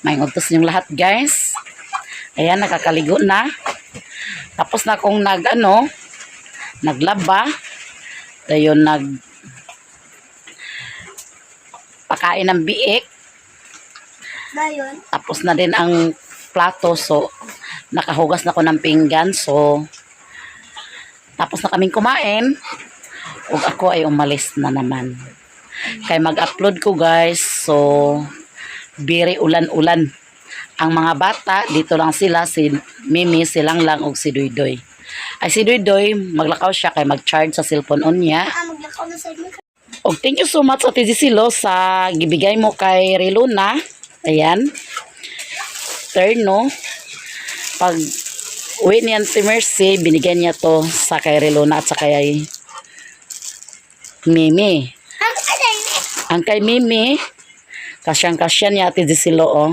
May utos yung lahat, guys. Ayan, nakakaligo na. Tapos na akong nag, ano, naglaba. Dayon nag pakain ng biik. Dayon. Tapos na din ang plato. So, nakahugas na ko ng pinggan. So, tapos na kaming kumain. Ug ako ay umalis na naman. Kay mag-upload ko, guys. So, biri ulan-ulan. Ang mga bata, dito lang sila, si Mimi, silang lang, og si Duydoy. Ay, si Duydoy, maglakaw siya kay mag-charge sa cellphone unya. Ah, maglakaw na sa inyo. Og thank you so much, Ate Zisilo, sa gibigay mo kay Reluna. Ayan. Terno. Pag uwi ni Auntie Mercy, binigyan niya to sa kay Reluna at sa kay Mimi. Ang alay. Ang kay Mimi, kasyang-kasya ni Ate Zisilo, oh.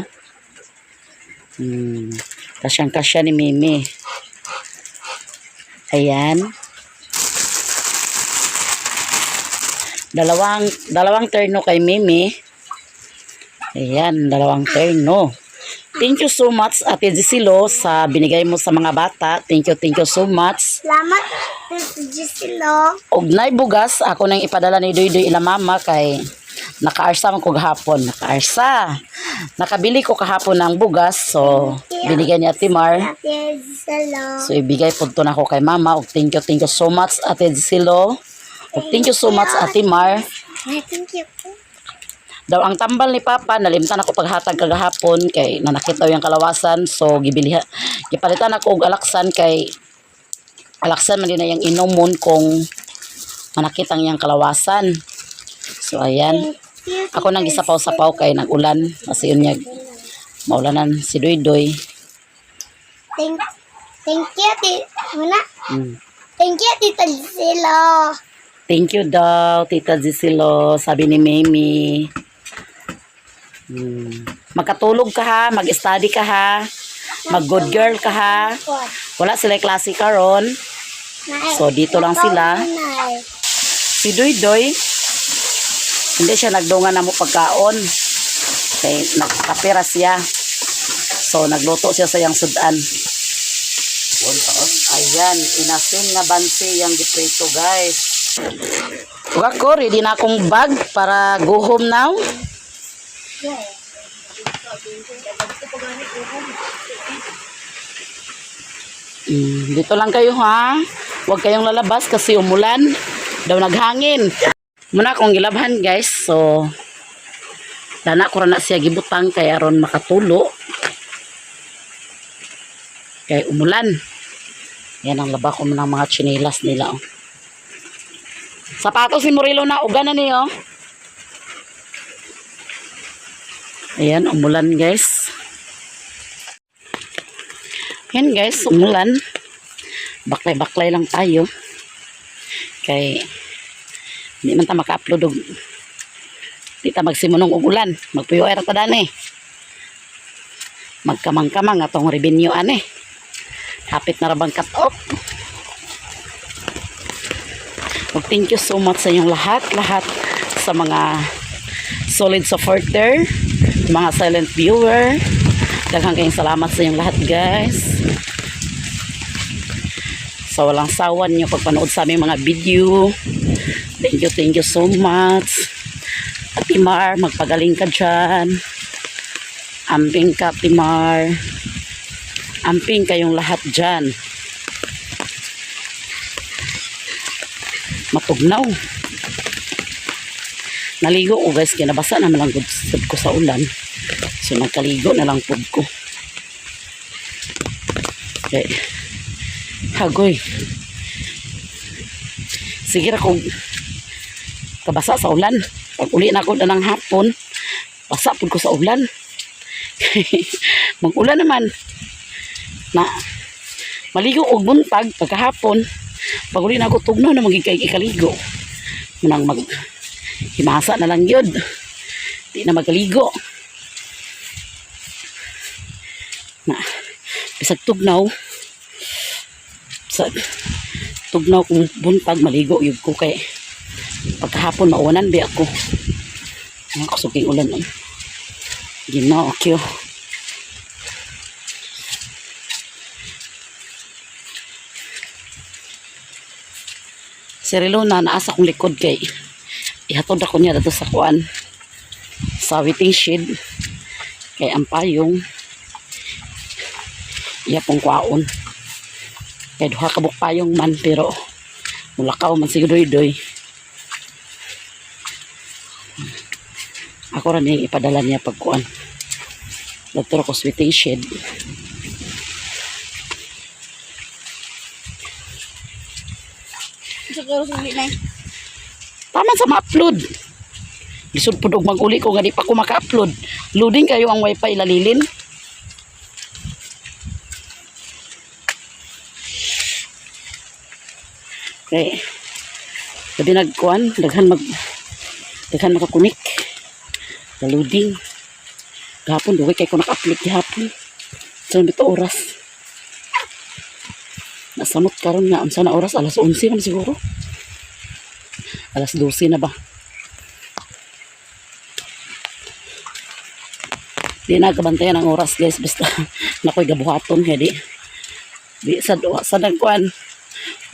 Kasyang-kasya ni Mimi. Ayan. Dalawang terno kay Mimi. Ayan, dalawang terno. Thank you so much, Ate Zisilo, sa binigay mo sa mga bata. Thank you so much. Salamat, Tita Giselo. Og nay bugas, ako nang ipadala ni Doydoy ila mama kay nakaarsa man ko gahapon. Nakaarsa. Nakabili ko kahapon ng bugas, so binigay ni Ate Mar. Ate Giselo. So ibigay po to na ako kay mama. Og thank you so much, Ate Zisilo. Og thank you so much, Ate Mar. Ay, thank you. Daw ang tambal ni Papa, nalimtan ako paghatag kagahapon kay nanakit daw yung kalawasan. So gibili gipalitan ako og alaksan kay alaksan man din na yung inomon kung manakit ang iyang kalawasan. So ayan. Thank you. Ako nang gisapaw-sapaw kay nag-ulan kasi yun niya maulanan si Doydoy. Thank you, Tita. Muna. Thank you, Tita Giselo. Thank you daw, Tita Zisilo, sabi ni Mimi. Magkatulog ka ha, mag-study ka ha, mag-good girl ka ha. Wala sila klase karon. So, dito lang sila. Si Doydoy, hindi siya nagdungan na mo pagkaon. Kay nagkapira siya. So, nagluto siya sa iyang sudan. Ayan, inasin nga bansi yung giprito, guys. Ug ako, ready na akong bag para go home now. Dito lang kayo ha. Huwag kayong lalabas kasi umulan. Daw naghangin. Muna akong gilabhan, guys. So, dana ko ra na siya gibutang kay aron makatulo. Kay umulan. Yan ang laba ko ng mga tsinelas nila. Oh. Sapatos ni Murilo na uga na niyo. Ayan, umulan, guys. Ayan guys, umulan. Baklay-baklay lang tayo. Kay hindi man ta maka-upload og di ta magsimunong og ulan. Magpuyo ay ra ta dani. Magkamang-kamang atong revenue ane. Hapit na ra bang cut off. Well, thank you so much sa inyong lahat, lahat sa mga solid supporter, mga silent viewer. Daghang kayong salamat sa inyong lahat, guys. Sa walang sawa niyo pagpanood sa aming mga video. Thank you so much. Ate Mar, magpagaling ka dyan. Amping ka, Ate Mar. Amping kayong lahat dyan. Matugnaw. Naligo ko, guys, kinabasa naman lang gud sad ko sa ulan. So nagkaligo na lang pud ko. Okay. Hagoy. Sige ra kog kabasa sa ulan. Pag uli na ako na ng hapon, basa pud ko sa ulan. Mag-ulan naman. Na maligo og buntag pagkahapon. Pag uli na ako tugnaw na magiging kay ikaligo. Munang mag himasa na lang yun. Di na magkaligo. Na bisag tugnaw sa tugnaw kung buntag maligo yun ko kay pagkahapon mauwanan bi ako. Ang kusuking ulan. Oh. Ginoo kyo. Si Rilona naa sa akong likod kay ihatod ako niya dito sa kuan, sa waiting shed, kay ang payong iya pong kwaon kay duha ka buok payong man, pero mulakaw man siguro doy. Ako ra niyang ipadala niya pag kuan dito ko sa waiting shed. Siguro sa na. Tama sa ma-upload. Lisod pud og mag-uli ko nga di pa ko maka-upload. Loading kayo ang wifi lalilin. Okay. Gabi nagkuan, daghan makakunik. Loading. Gahapon dugay kay ko naka-upload gihapon. Sa so, oras. Nasamot karon nga unsa na oras, alas 11 man siguro. Alas 12 na ba? Di na kabantayan ang oras, guys. Basta nakoy gabuhaton kaya di. Di sa sa nagkuan.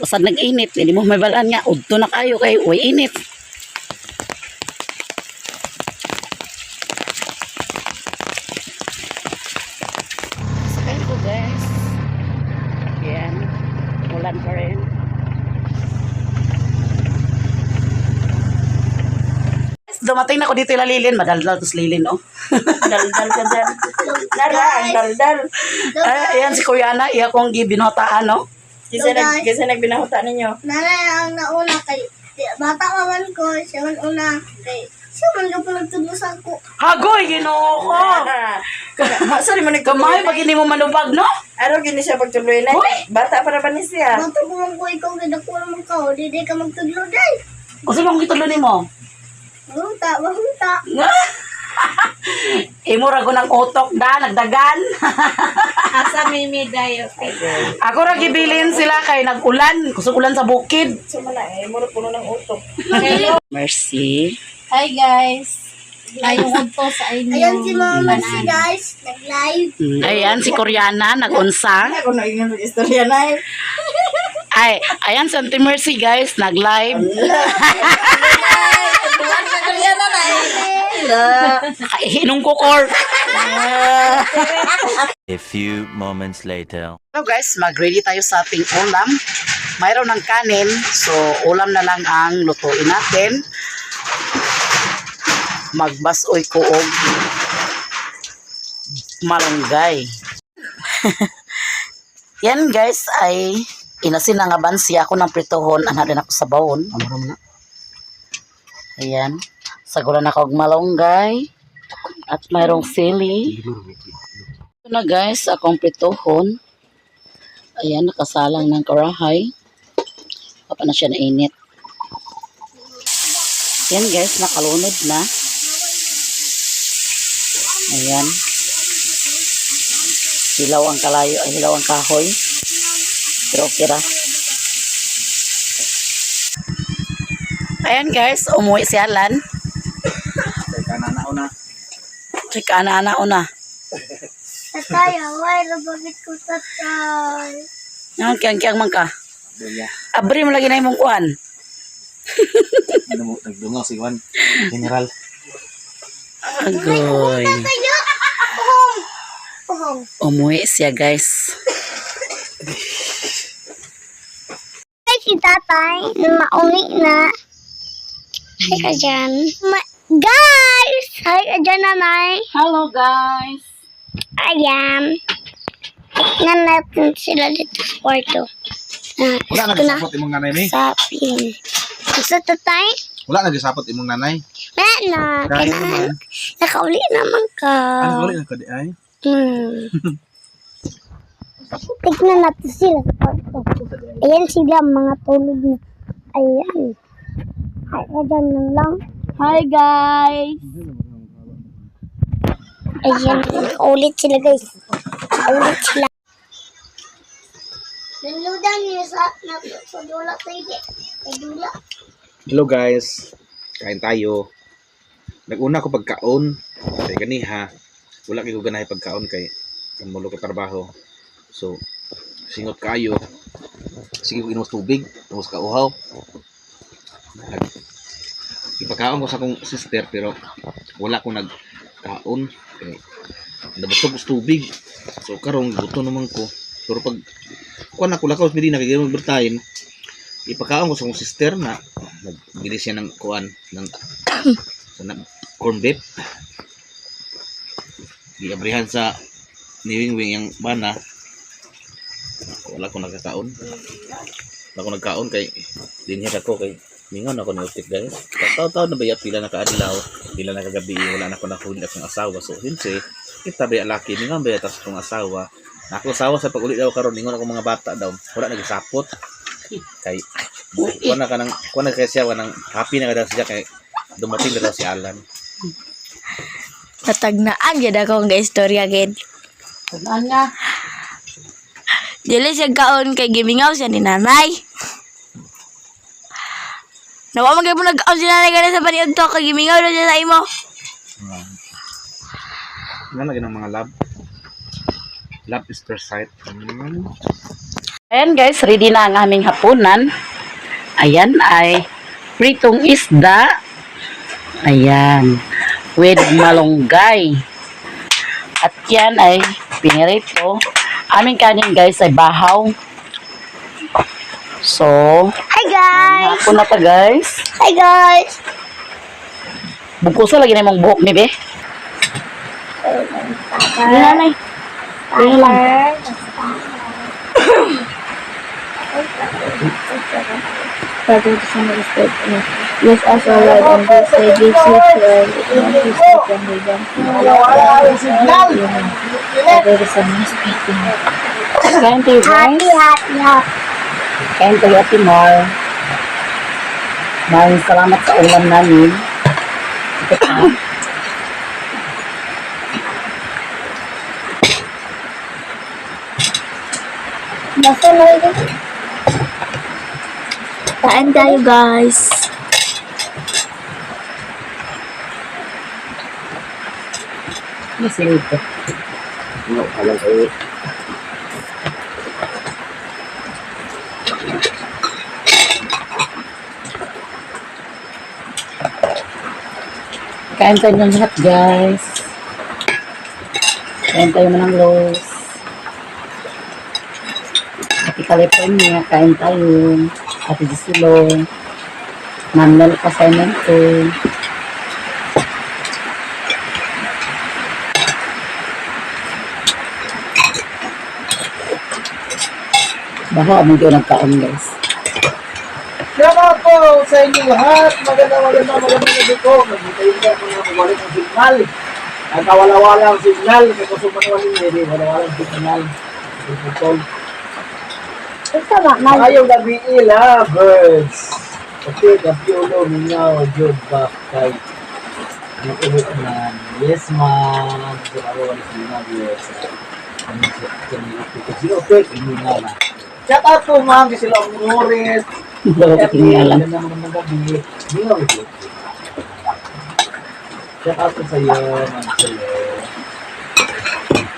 Sa nag-init, hindi mo may balaan nga udto na kayo kay way init. Sakay ko, guys. Yan. Ulan pa rin. Dumating na ako dito lalilin. Madaldal to lilin, oh. Daldal ka dyan. Nara, ang daldal. Ay, ayan si Kuya na, iya kong gibinotaan, no? Kisa Hello, nag guys. kisa nagbinahuta ninyo. Nanay ang nauna kay bata pa man ko, siya man una kay siya man ka pa nagtudlo sa ako. Hagoy, Ginoo ko! Sorry mo Kamay, nagtuloy. pag hindi mo manubag, no? Araw gini siya pagtuloy na. Hoy! Bata pa na ba ni siya? Bata pa man ko, ikaw gidako naman ka, o di di ka magtudlo day. O sino kong gitulo nimo? Mahuta, mahuta. Imo ra ko ng utok da, nagdagan. Asa may medayo. Ako ra gibilin sila kay nag-ulan, kusog ulan sa bukid. So man na eh, muro puno ng utok. Mercy. Hi, guys. Ayong udto sa inyo. Ayan si Mama Mercy, guys, nag-live. Ayan si Koreana nag-unsa. Ako na ingon mag istorya na eh. Ay, ayan si Auntie Mercy, guys, nag-live. Koreana na eh. Nakahinong kukor. A few moments later. Hello guys, mag-ready tayo sa ating ulam. Mayroon ng kanin, so ulam na lang ang lutuin natin. Magbasoy ko og malunggay. Yan guys ay inasin na nga bansi ako ng pritohon, ana din ako sa bawon. Ayan. Sagulan ako og malunggay at mayroong sili. Ito na guys, akong pritohon. Ayan, nakasalang ng karahay. Papa na siya nainit. Ayan guys, nakalunod na. Ayan. Hilaw ang kalayo, ay hilaw ang kahoy. Pero okay ra. Ayan guys, umuwi si Alan. Teka na na una. Chika na na una. Tatay, away, bakit ko tatay? Ngayon, kiyang-kiyang man ka. Duya. Abri mo lagi na imong kuan. Ano mo nagdungaw si Juan General. Agoy. Tayo! Uhong! Uhong. Umuwi siya, guys. Ay, si tatay, na mauwi na. Hi ka dyan. Guys! Hi ka dyan, nanay. Hello guys. Ayan. Tignan natin sila dito sa kwarto. Ah, Wala na gusto ko na gisapot imong nanay mi. sapin. Gusto tatay? Wala na gisapot imong nanay. Wala na. Kaya Kailangan. Nakauli naman ka. Ano wala na kadi ay? Tignan natin sila sa kwarto. Ayan sila, mga tulog na. Ayan. Hi ka dyan lang lang. Hi, guys. Ayan, nakaulit sila, guys. Nakaulit sila. Nanludan niyo sa dula tayo. Sa dula. Hello guys. Kain tayo. Naguna ko pagkaon. Kay ganiha. Wala kay ko ganahe pagkaon kay kamulo ko trabaho. So singot kayo. Sige ko inom tubig, tungos ka uhaw. Ipakaon ko sa akong sister pero wala ko nagkaon. Kay nabusog ko sa tubig. So karon gutom naman ko. Pero pag kuan ako lakaw sa Medina kay magbertahin, ipakaon ko sa akong sister na nagbili siya ng kuan ng sa na, corn beef. Giabrihan sa ni Wing Wing yung bana. Wala ko nagkakaon. Wala ko nagkaon kay dinhi ako kay mingon ako ni Utik, guys. Taw-taw na ba ya pila na kaadlaw, pila na kagabi, wala na ko nahuli akong asawa. So hinse, kita ba ya laki mingon ba ya tas akong asawa. Na ako asawa sa pag-uli daw karon ningon ako mga bata daw. Wala nagisapot. Kay kuan na ka nang kuan na kay siya nang happy na ka daw siya kay dumating na daw si Alan. Natagnaan gyud ako nga istorya gid. Saan nga? Dili siya kaon kay gimingaw siya ni nanay. Nawa man gyud mo nagkaon si nanay gani sa paniud to kay gimingaw na siya sa imo. Wala na ganang mga love. Love is first sight. Ayan guys, ready na ang aming hapunan. Ayan ay pritong isda. Ayan. With malunggay. At yan ay pinirito. Aming kanin guys ay bahaw. So, Hi guys! hapon na ta guys. Hi guys! Bugkusa lagi na imong buhok ni be. Nanay. Ayun lang. Father, the Son, and the Spirit. Amen. Yes, as O Lord, and this day gives you to us, and this and redemption. Amen. Father, the Son, and the Spirit. Amen. Kain tayo guys. Happy, happy, happy. Kain tayo, Ate Mar. Maraming salamat sa ulam namin. Ito pa. Basta na rin. Taan tayo guys. Ano sila ito? No, alam ko. Kain tayo ng lahat, guys. Kain tayo ng los. Ate California, kain tayo. Ate Gisilo. Manuel Casamento. Baho, aming doon nagkaon, guys. Shout out po sa inyo lahat. Maganda, maganda, maganda gabi po. Maghintay ka mga kumalik ang signal. Ang kawala-wala ang signal. Kaya kung sumanuan ninyo, hindi wala-wala ang signal. Putol. Ito ba? Mag- Maayong gabi ila, birds. Okay, gabi ulo, mingaw, jud ba kay ang ulit man. Yes, ma'am. Grabe, wala signal, yes. Okay, mingaw na. Shout out po, ma'am. Kasi sila ang Morris. Bago ko tingnan. Magandang magandang gabi. Mingaw, jud. Shout out po sa iyo, ma'am, sa iyo.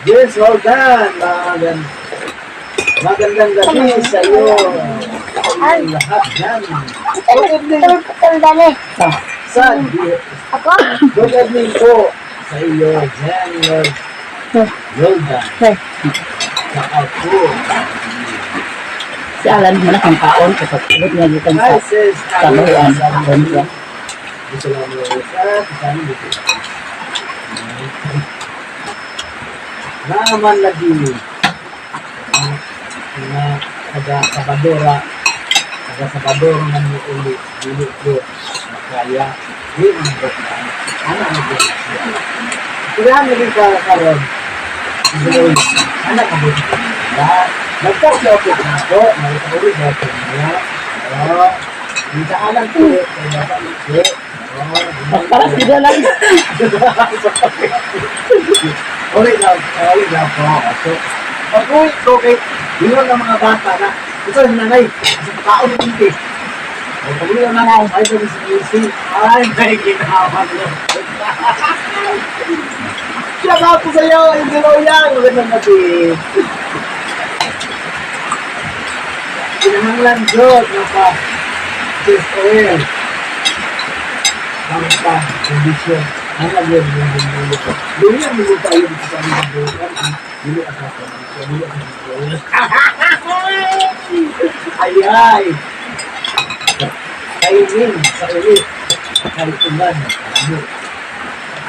Yes, well done. Magandang gabi sa iyo. Sa inyong lahat dyan. Good evening. Putol dali. Sa, Ako? good evening po sa iyo, Jen Lord. Roldan. Shout out po. Si Alan, wala kang kaon. Kapag ulit niya gikan Hi, sa sis. kaluan. Kaon siya. Gusto lang mo sa kasama dito. Naaman lagi na taga Sabadora, taga Sabadora man mo uli dili ko makaya di man ko na ana mo ko siya. Kailangan lagi ka karon. Anak ka mo. Na nagkasya ako na ako, nagkauli sa ako na. Oh, di sa alam ko, kaya dapat ito. Oh, Para sila lang. Uli na, uli na po. So, pag-uwi ko kay, yun ang mga bata na, ito si nanay, sa pagkaon ng hindi. O, pag-uwi na nanay, ay sabi si Lucy, ay, may ginawa na. Shout out po sa iyo, Angelo Yang, magandang gabi. Kinahanglan Diyos, napa, Diyos oil. Ang kondisyon. Ang lagyan ng dulo. Dili ang dulo tayo dito sa aming dulo. Dili ang kondisyon. Dili ang dulo. Ay ay! Kainin sa uli. Kay ulan. Ano?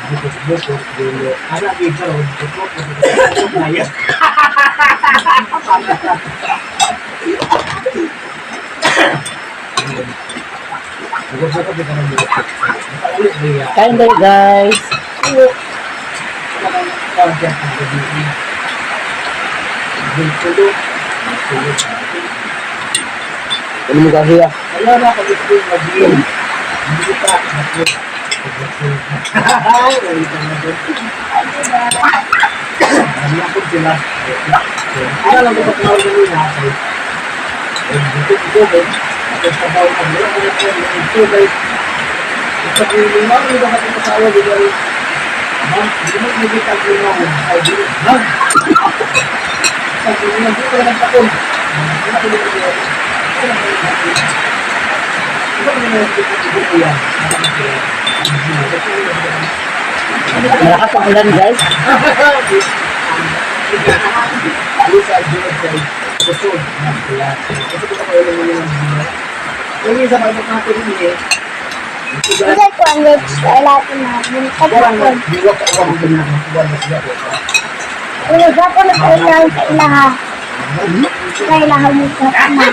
Bukot-bukot dulo. Ana dito. Bukot-bukot. Ayos. Bukot-bukot dito ng dulo. Uli niya. Kain tayo, guys. Ano mo kasi ah? Wala na pag ito yung mag-iin. Hindi pa. Ay, wala ka na doon. Nalakot sila. Kaya lang ko pag nila. Dito ito ba? Ako sa baw ang wala ko na ito ba? Sa kung ma'am, hindi ba ka asawa di ba? Ma'am, hindi mo hindi ka ginawa. Ay, di. Ma'am. Sa kung hindi ko lang takon. Hindi ko lang Malakas ang ulan, guys. Hindi ko ang red sa lahat na. Pero gapon na sa ilahan sa ilaha. Sa ilaha mo sa ama.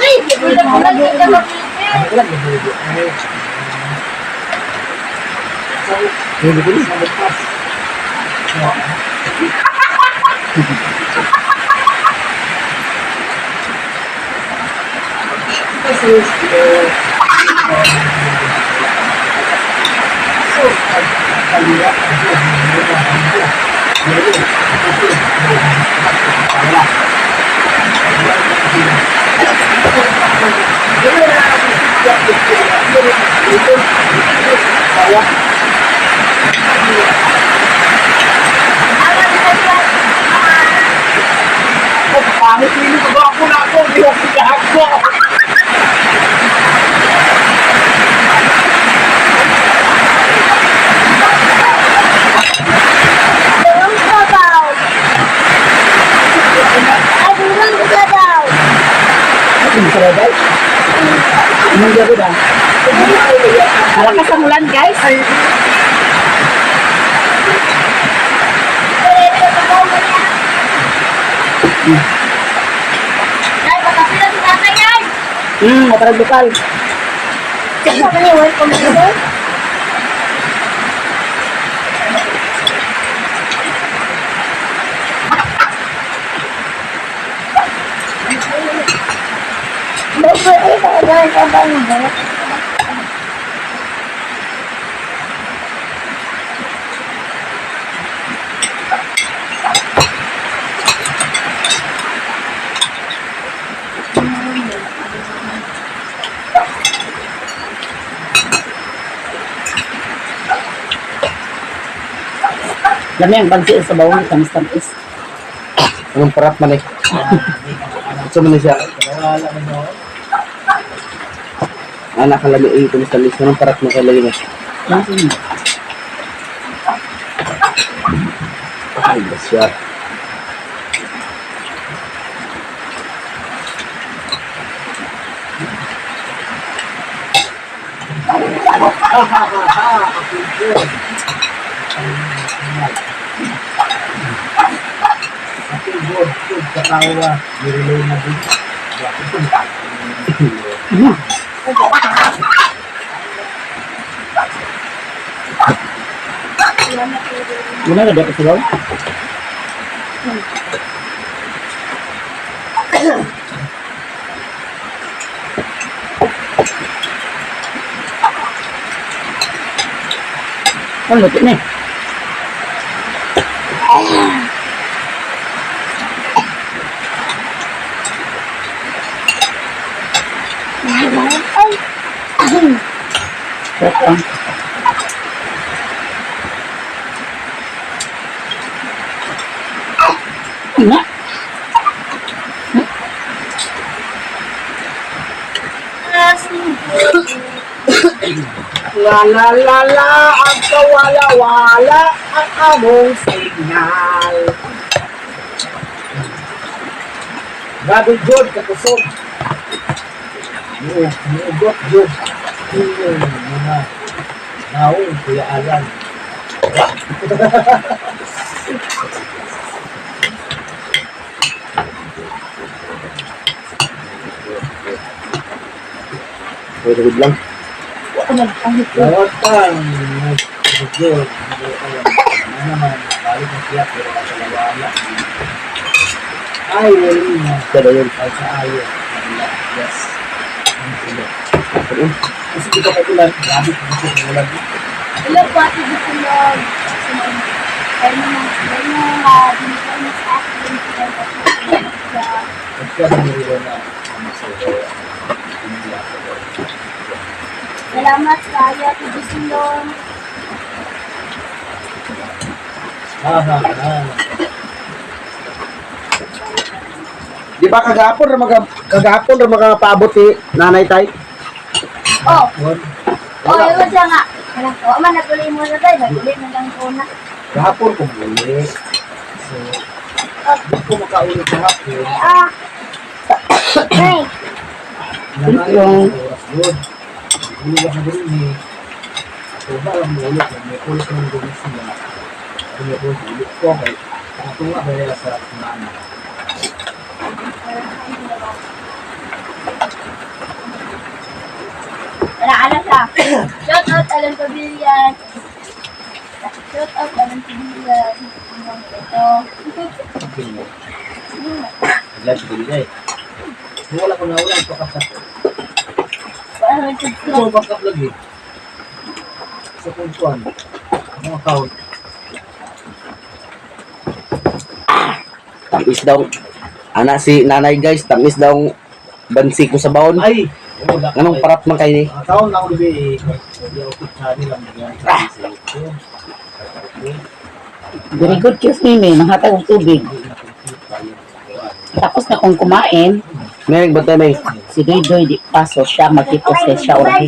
Pangit ini ko ako na ako, di ako ako. Durong sabaw. Ay, durong sabaw. Ano sa guys? Anong gagawin ba? Malakas ang ulan, guys. Nay, makapila si tatay, nay! Matarag lokal. Sa kanya, welcome to the Bago, ay, kailangan ka ba ng ba? Lami ang bansi sa bawang tamis-tamis. Anong parat man eh? Ito man siya. Anak kalami eh, tamis-tamis. Anong parat mo kay lagi na? Ay, basya. Wala na dapat sa bawang. Ang luto na eh. Ay, Sarap lang. Ano nga? La la la la, ang kawala-wala ang among signal. Grabe jud kakusog. Niugot jud. Inyong mga naong, Kuya Alan. Wait, wait lang. Lawat kang nag-jud. Ano naman, balik na siya pero kawala-wala. Ay, wala na. Pero yun. Ay, sa ayo. Wala. Yes. Ang sila. Kasi di ka ulan. Grabe, gusto ko ulan. Hello po, Ate Bisulog. Kayo na binigay mo sa akin. At kaya nililo na ano sa hindi ako. Salamat kayo, Ate Bisulog. Ha ha ha. Di ba kagahapon ra makapaabot ni Nanay Tay? Oh, One. oh, yun siya nga. Kanang ko, man naguli mo na tayo, naguli na lang ko na. Kahapon ko muli. So, di ko makauli kahapon. Ay, ah. Ay, Nanay yung oras yun. Hindi ako din eh. So, ba lang ulit. May ulit ng gumis niya. May ulit ko. Kay, ako nga kaya sa nana. wala ka na siya. Shout out Alan Pavilian. Shout out Alan Pavilian. Ito. Okay mo. Nag-live ko din eh. Wala ko na wala. Pakasap. Wala nang subscribe. Ito backup lagi. Sa kung kuan. Ang account. Tamis daw. Ana si Nanay guys, tamis daw bansi ko sa baon. Ay! Wala. Anong parat man kay ni? Ang account lang ulit eh. Hindi ako channel lang bigyan sa YouTube. Okay. Very good kiss Mimi, nanghatag og tubig. Hindi na compute tayo. Tapos na kong kumain, Meron ba tayo may? si Doy Doy di paso siya magkipos kay siya ora.